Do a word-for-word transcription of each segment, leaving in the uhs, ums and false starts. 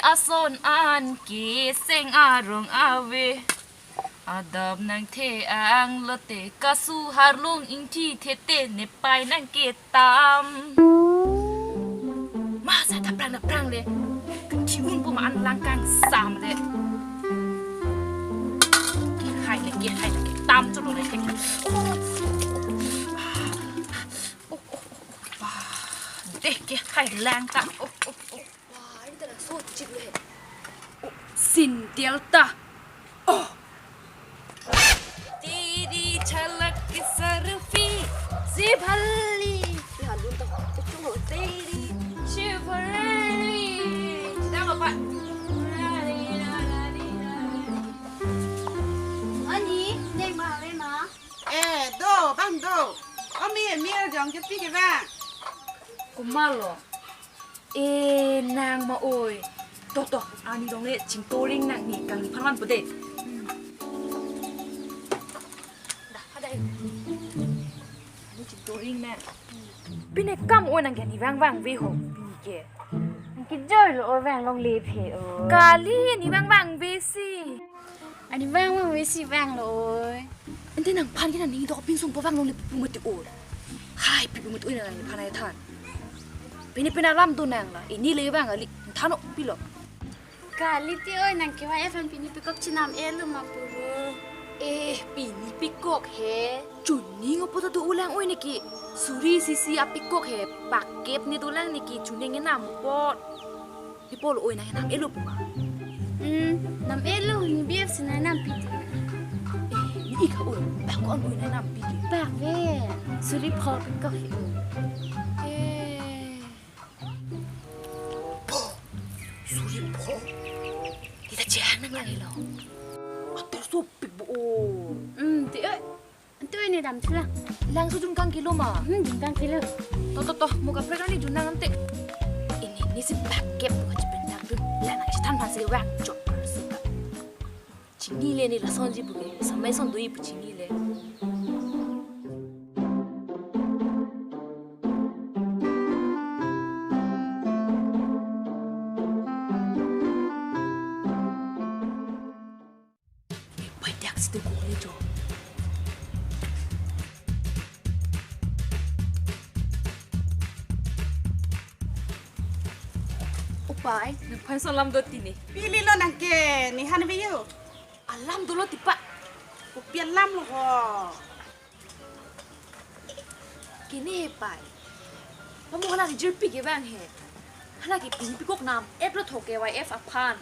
ason an keseng arong ave. Adap nangthe-ang lote kasu harlung ingthi thete nepai nangketam. Masa ta prang na prang le. Kangthi un pu ma an lang kangsam le. Kehai le, kehai le, ketam cholo le. Oh, oh, oh, oh. Bah, deh, kehai lang ta. Oh, oh, oh. Wah, ini tara so chip le. Oh, sindel ta. Oh. Tiri chalak ki sarfi si bhali. Ya, lun ta. Kuchung ho tiri si bhali. Sedang apa? Ani, neng ma ave ma? Eh, do, bang do. Omi, mi arjong ke pi ke bang. Kumalo. Eh, nang ma oi. To, to, ani dong le chingtoring nang ni kangni phan man pute. Dah, ada. Ani chingtoring nang. Pine kam oi nang ke ni vang vangve ho. Pine ke. Nang ke joy lo oi vang longle phe oi. Kali ni vang vangve si. Ani vang vangve si vanglo oi. Ante nangphan ke nangning do pingsung pa vang longle pu mati oi. Hai pi pu mati oi nang nangphan ai than. Pini pina lam do nang la. Ini le vang ali. Than-o pilo. Kali ti oi nang ke wa ephan pini pikok chenam-elo ma pu oi. Eh, pini pikok he. Chuning o poto do ulang oi niki. Suri sisi apikok he. Pakep ni dolang niki chuning enam pot. Pi pulo oi nang enam-elo pu ma. Hmm, nam-elo ni B F C nang enam pi ti. Eh, ni ik ha oi. Bak ko-an oi nang enam pi ke. Bak ve. Suri pho pikok he. Eh. Pho. Suri pho. Kita cehang nang lang elo. Ater so pik bo o. Hmm, ti oi. Antu ini dam sila. Lang sujun kang kilo ma. Hmm, jun kang kilo. To to to, muka prek ani jun nang ante. Ini ni si pakep muka chipin tak dun. Lang nang si than phan si wak chok suka. Chini le ni lason ji buke. Samai son doi pu chini le. Pai dak situ ko le jo. O pai, nangphan so alam do tini. Pili lo nang ke, ni han ve yo. Alam dolo tipa. Kopi alam lo ho. Kene he pai. Pamu hala ni jirpi ke bang he. Hala ke pini pikok nam. Ep lo tho ke Y F aphan.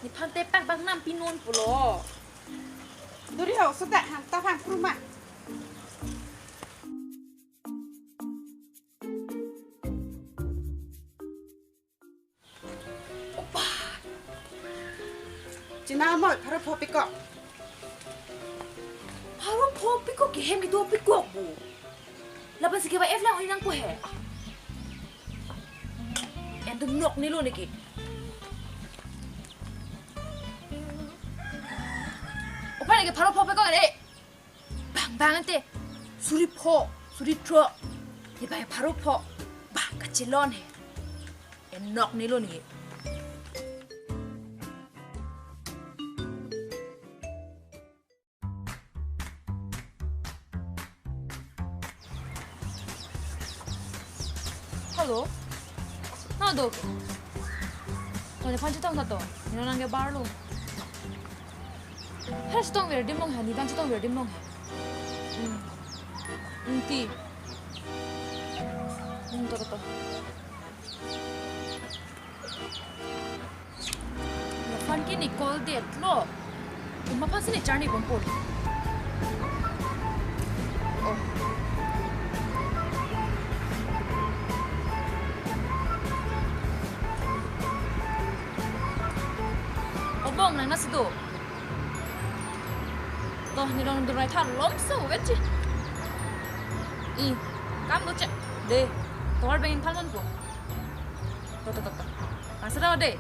Nephan te pak bang nam pinon pulo. Duri ho, sudah han ta han pruma. Opa. China mo, pharo pho pikok. Pharo pho pikok ke hem kedo pikok bo. Laban si ke Y F lang oi nang ko he. Ento nok ni lo niki. Opa niki pharo pho pikok de. Bang bang ante. Suri pho, suri throk. Di bai pharo pho. Ba kachelon he. Enok ni lo ni. Hello. Na do. Kone phan chetong ta to. Ino nang ke bar lo. Her chetong ver dim long ha, ni bang chetong ver dim long ha. Hmm. Hmm, ti. Hmm, to, to, to. Laphan ke ni call det lo. Uma phan si ni charni bom pon. Oh. Obong nang nasi do. To, ni rong durai tha lom so vet ji. I, kam do che. De, tovar bengin phalon ko. To, to, to, to. Asra de.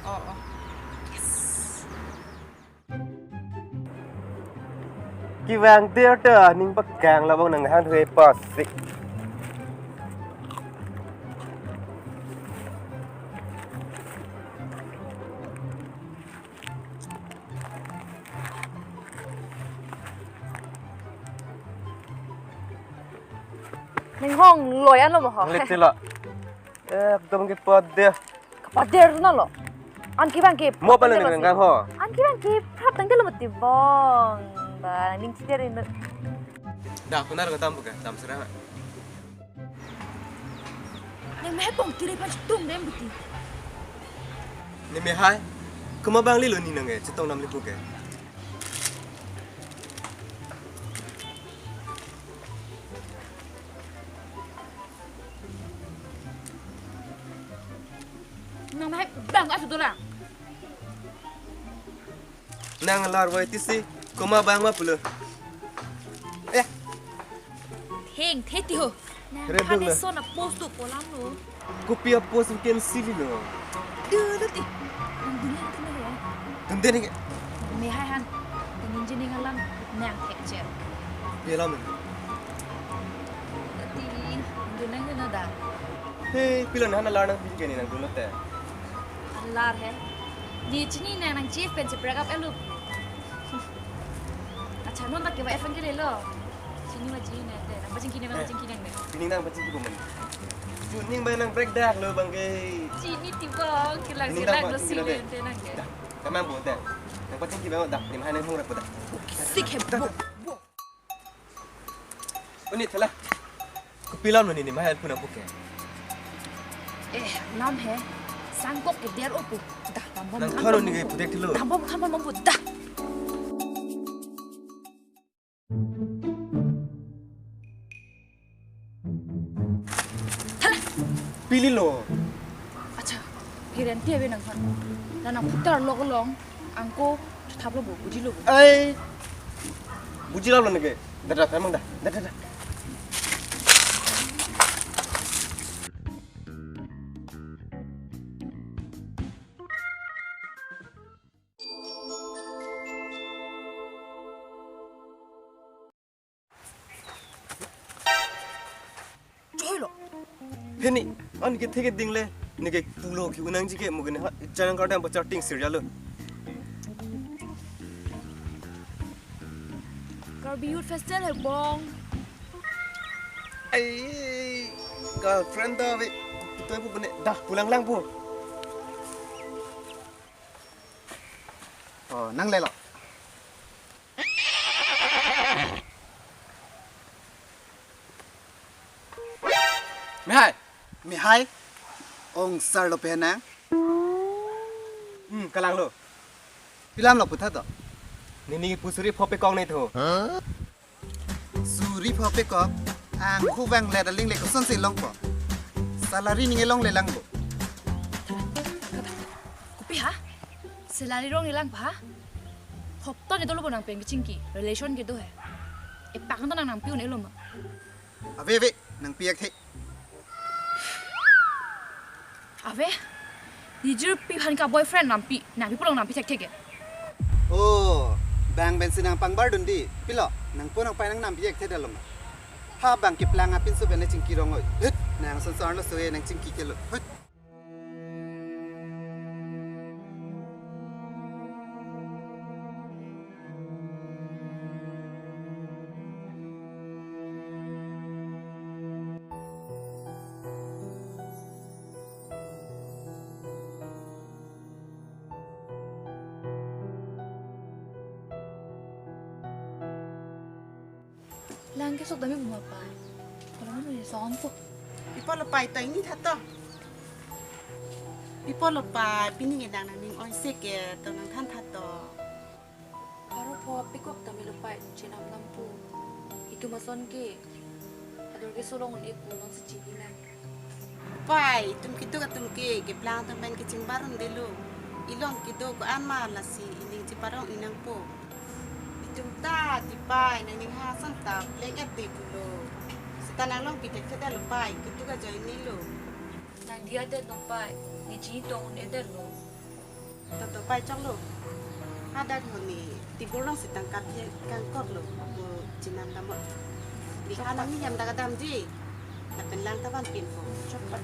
Oh, oh. Yes. Kevang tir ta ning pakang labang nang hang thue pas si. Ning hong loyan lo mo ho. Nanglit tilo. Ekdom kepader. Kepader na lo. An kevang ke. Mo pala ning kang ho. An kevang ke prap tangte lo mati bong. Ba ning chider in. Dah, kunar ke tam buka, tam serang. Nang mehai pong kiri pas tum dem buti. Ne mehai, kema bang lilo ni nang ke, chetong nam lipu ke. Nang mehai bang asu dolang. Nang lar wai tisi, koma bang ma pulo. Eh, Theng, the ti ho. Nang Red phane Bull na. Son a post do polang lo. Kopi a post we can see lo. Dulu ti. Nang dulu ti na ho. Dum den ke. Mehai han. Dingin jini ngalam nang thek cher. Ye lam. Ti dulu nang na da. Hey, pilo na lar nang pin ke ni nang dulu te. Lar he. Ni chini nang nang chief pen si break up elu. Acha non ta ke ba F N ke le lo. Chini ma chini nang te. Nang pachingki nang, nang pachingki nang ne. Pining nang pachingki bo man. Ju ning ba nang break dak lo bang ke. Chini ti bang kilang Pining nang kilang lo pachingki si lo le te. Te nang ke. Dah, kamang bo te. Nang pachingki ba dah. Nim hai nang hung rak bo dah. Sik he bo. Unit thala. Kopi lam lo ni ni mahal puna puke. Eh, lam he. Sangkok ke der opo. Dah, tambom. Nang khano ni ke putek thilo. Tambom khambom mambu dah. Thala. Pili lo. Acha, guarantee ave nang khan. Nang nang putar lo kolong, angko thap lo bo, buji lo bo. Ai. Buji lo nang ke. Dah, dah, emang dah. Dah, dah, dah. Choi lo. Heni, an ke theke ding le. Ni ke pulo ki unang ji ke mugin ha. Janang kardam pa charting serial lo. Karbi Youth Festival he bong. Ai, girlfriend ta ve. Toi pu bene. Dah, pulang lang pu. Oh, nang lelo. Mehai. Mehai. Ong sar lo penang. Hmm, kalang lo. Pilam lo putha to. Nini pusuri phope kong ne tho. Suri phope kok, ang huvang le daling le koson si longpo. Salary ning elong le langpo. Kopi ha? Salary rong le langpo ha? Hopta ne dolo bo nang pen kechingki, relation kedo he. Epak nang nang pi un elo ma. Ave ave, nang pi ek the. Ave, ni jirpi phan ka boyfriend nampi, nampi pulang nampi thek thek ya. Oh, bang bensin nang pangbar dun di, pilo, nang pun nang pai nang nampi ek thek dalam. Ha bang keplang apin sup ene chingki rong oi. Hut, nang son son lo suwe nang chingki kelo. Hut. Lang kesok dami buma pa. Kalau mana ni song po. Pipo lo pai to ini thato. Pipo lo pai pining edang nang ning oi sek ke to nang than thato. Paro pho pikok dami lo pai chinam nam po. Itum ason ke. Adur ke solong un e po nang si chini nang. Pai, itum kituk atum ke, keplang atum pen kechingbar un delo. Ilong kedo ko-an ma lasi, ining chiparong inang po. Itum ta, ti pai, nang ning ha san ta, pleng et de pulo. Seta nang long pi thek thek lo pai, kituk ajoine lo. Nang dia det lo pai, ni chi tong un et det lo. Tato pai choklo. Hadak honi tibur long sitang kaphe kangkok lo. Mo chinam damot. Di hanang ni yam dagadam ji. Lapen lang taban pin po. Choklo.